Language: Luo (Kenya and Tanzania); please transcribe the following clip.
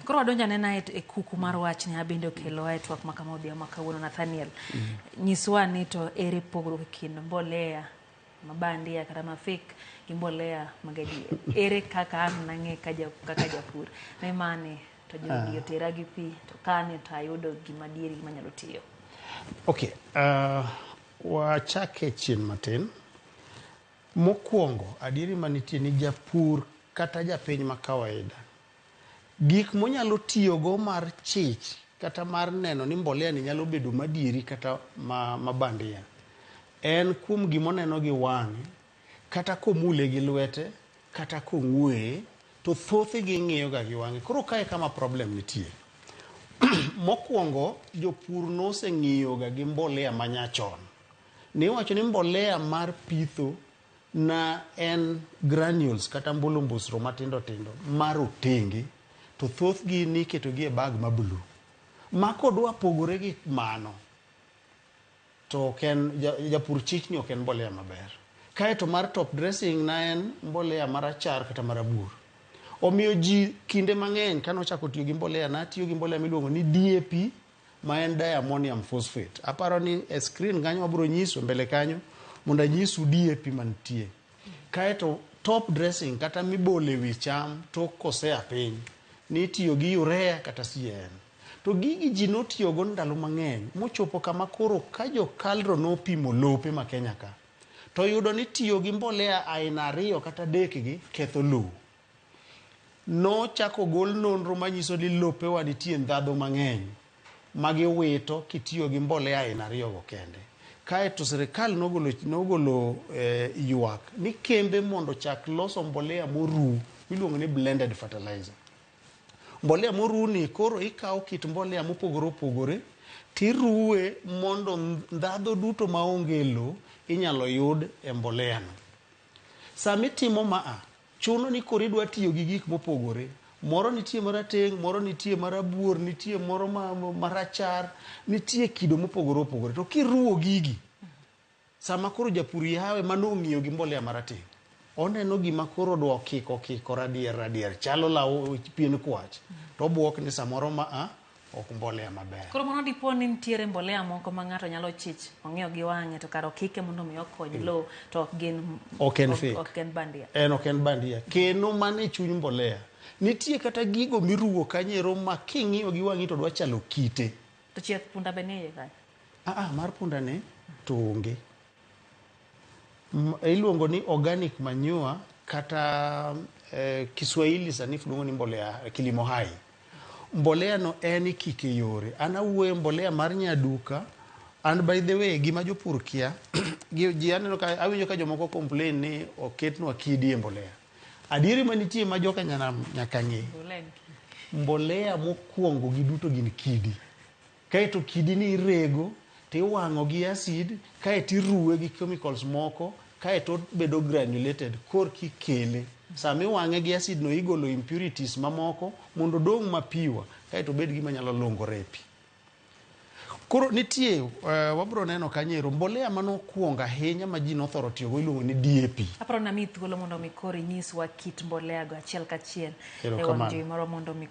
Koro wadonjo anena e kuku mar wachni abende okelowa e twak ma kama odhiambo ma kawuono. Nathaniel, nyiswa ni to ere pogruok e kind mbolea ma bandia kata ma fake gi mbolea mag adier? Ere kaka an nang'e kaka japur ni mani to jogi otera gi pi, to kani to ayudo gima adieri manyalo tiyo? Okay, wachake chien matin. Mokwongo, adieri manitie ni japur kata japiny ma kawaida, gik monyalo tiyogo mar chich kata mar neno ni mbolea ni nyalo bedo madieri kata ma bandia, en kuom gimoneno gi wang'e, kata komule gi lwete, kata kong'weye, to thothgi ng'iyo ga gi wang'e. Koro kae kama problem nitie. Mokwongo, jopur noseng'iyo ga gi mbolea manyachon. Niwacho ni mbolea mar pitho na en granules kata mbulumbusro matindo tindo mar otenge, to thothgi niketo gi e bag ma blue. Ma kodwa pogore gi mano, to ok en japur chich ni ok en mbolea maber. Kaeto mar top dressing na en mbolea marachar kata marabuor. Omiyo ji kinde mang'eny kanochako tiyo gi mbolea, natiyo gi mbolea miluongo ni DAP, ma en diammonium phosphate. Aparo ni e screen kanyo wabiro nyiso mbele kanyo mondo anyisu DAP mantie. Kaeto top dressing kata mibolo e wi cham tok kosea piny, nitiyo gi urea kata CAN. To gigi ji notiyogo ndalo mang'eny mochopo kama koro ka jo KALRO nopimo lope ma Kenya ka, to yudo ni tiyo gi mbolea aina ariyo kata adek gi ketho lowo. Nochako gol nonro manyiso ni lopewa nitie ndhadhu mang'eny ma giwito kitiyo gi mbolea aina ariyogo kende. Kaeto sirikal nogolo ywak ni kembe mondo ochak loso mbolea moruw miluongo ni blended fertilizer. Mbolea moruw ni koro ikawo kit mbolea mopogore opogore tiruwe mondo ndhadhu duto maonge e lowo inyalo yud e mbolea no. Samitimo maa, chuno ni koro idwa tiyo gi gik mopogore. Moro nitie marateng', moro nitie marabuor, nitie moro marachar, nitie kido mopogore opogore. To kiruwo gigi, sama koro japur yawe manong'iyo gi mbolea marateng', oneno gima koro dwa kiko kiko radier radier, chalo law pien kwach, to obuok ni samoro ma a ok mbolea maber. Koro mano dipo ni nitiere mbolea moko ma ng'ato nyalo chich ong'iyo gi wang'e to kar okike mondo mi okony lowo, to ok gin Ok en fake. Ok en bandia. En ok en bandia. Kendo mano e chuny mbolea. Nitie kata gigo miruwo kanyo ma king'iyo gi wang'i to dwa chalo kite. To chieth punda be nie iye kanyo? Ah, mar punda ne to onge. Iluongo ni organic manure kata Kiswahili sanifu luongo ni mbolea kilimo hai. Mbolea no en ikike yore. An awuoyo mbolea mar nyaduka. And by the way, gima jopur kia, ji aneno ka awinjo ka jomoko complain ni oketnwa kidi e mbolea. Adieri manitie ma joka nyanam nyaka ng'e. Mbolea en kidi. Mbolea mokwongo giduto gin kidi. Kaeto kidi ni irego, tiwang'o gi acid, kaeto iruwe gi chemicals moko, kaeto obedo granulated korki ikele. Sama iwang'e gi acid no igolo impurities mamoko mondo odong' ma pure, kaeto obed gima nyalo lungore e pi. Koro nitie, wabro neno kanyo ero, mbolea manokwongo ahinya ma ji nothoro tiyogo iluongo ni DAP. Aparo ni amiyi thuolo mondo mi koro inyiswa kit mbolea go achiel kachiel e wang' Erokamano. jowi marwa mondo mi.